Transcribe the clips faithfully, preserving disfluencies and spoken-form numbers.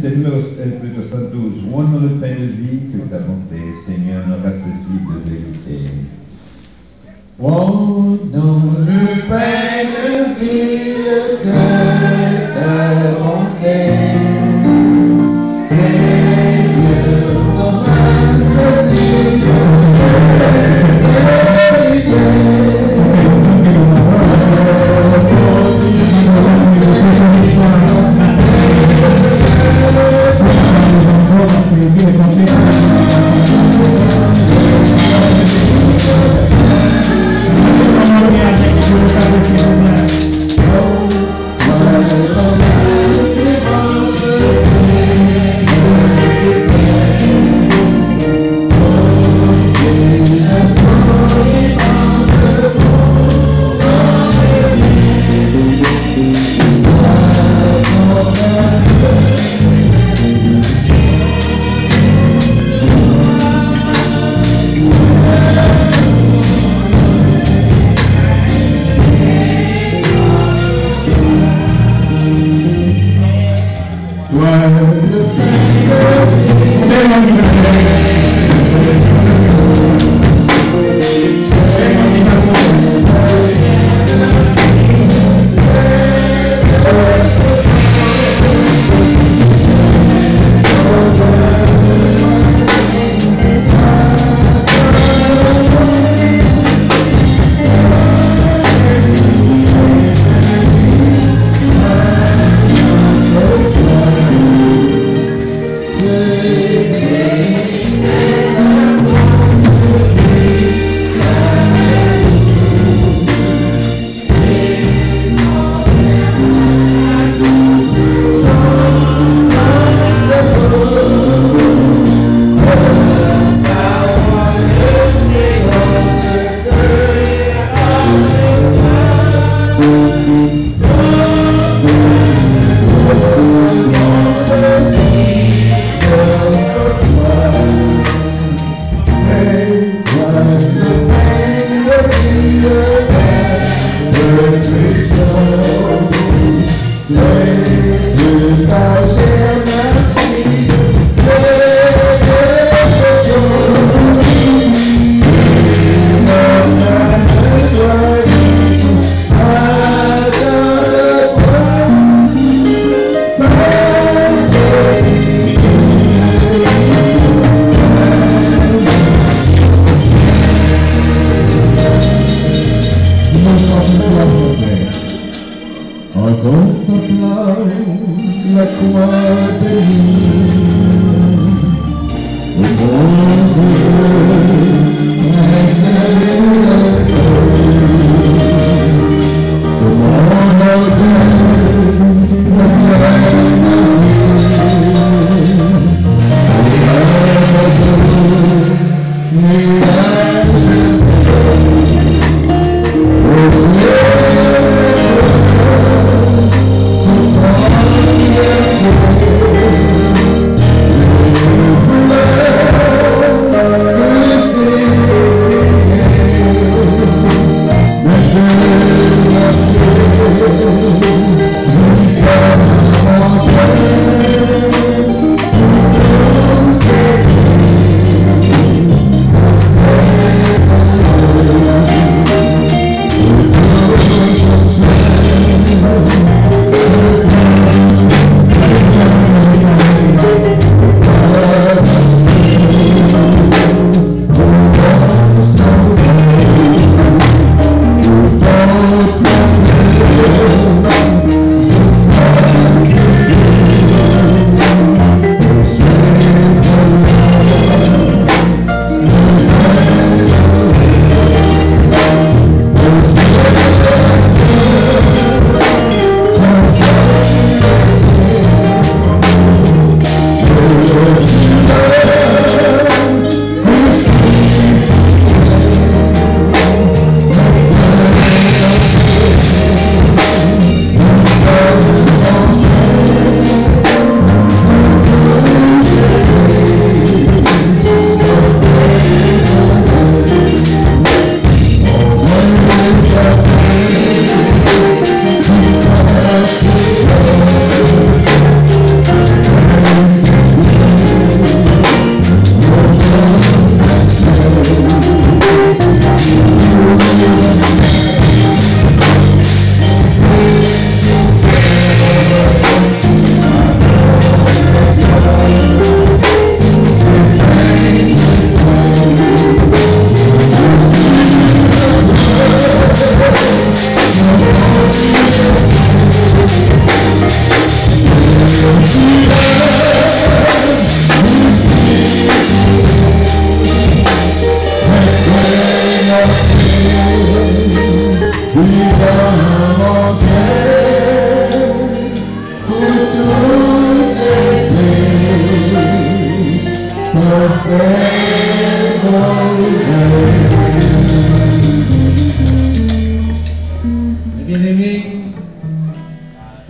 C'est numéro, euh, plutôt cent douze. Rendons le pain de vie que ta bonté, Seigneur, nous rassasie de vérité. Rendons le pain de vie que ta bonté, Seigneur, nous rassasie de vérité. An kontanplan lakwa de li, o Bondye, mwen sere lakay, o mòn ode, mwen mwen mwen.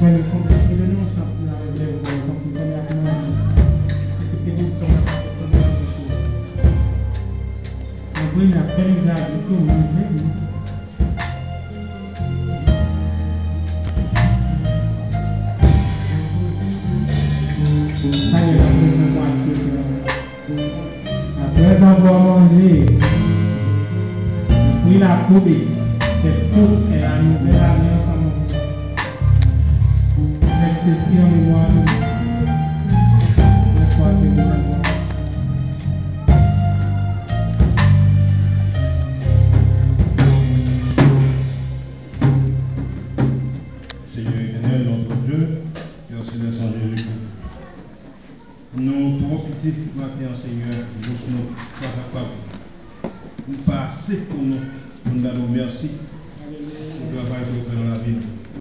Fè nou konprann ke nou ansanm avèk lèvwa, konprann ak mwen. Aksepte nou kòm Papa nou. Mwen priye n ap fè nou gade tou, mwen priye. Seigneur, nous prions pour accepter. Après avoir mangé, il prit la coupe et dit, cette coupe est la nouvelle alliance en mon sang. Faites ceci en mémoire de moi. Après avoir mangé, Seigneur éternel, notre Dieu, Père céleste en Jésus-Christ. Nou twò piti maten an, Senyè, jis nou pa kapab, nou pa ase pou nou, pou n ba nou mèsi,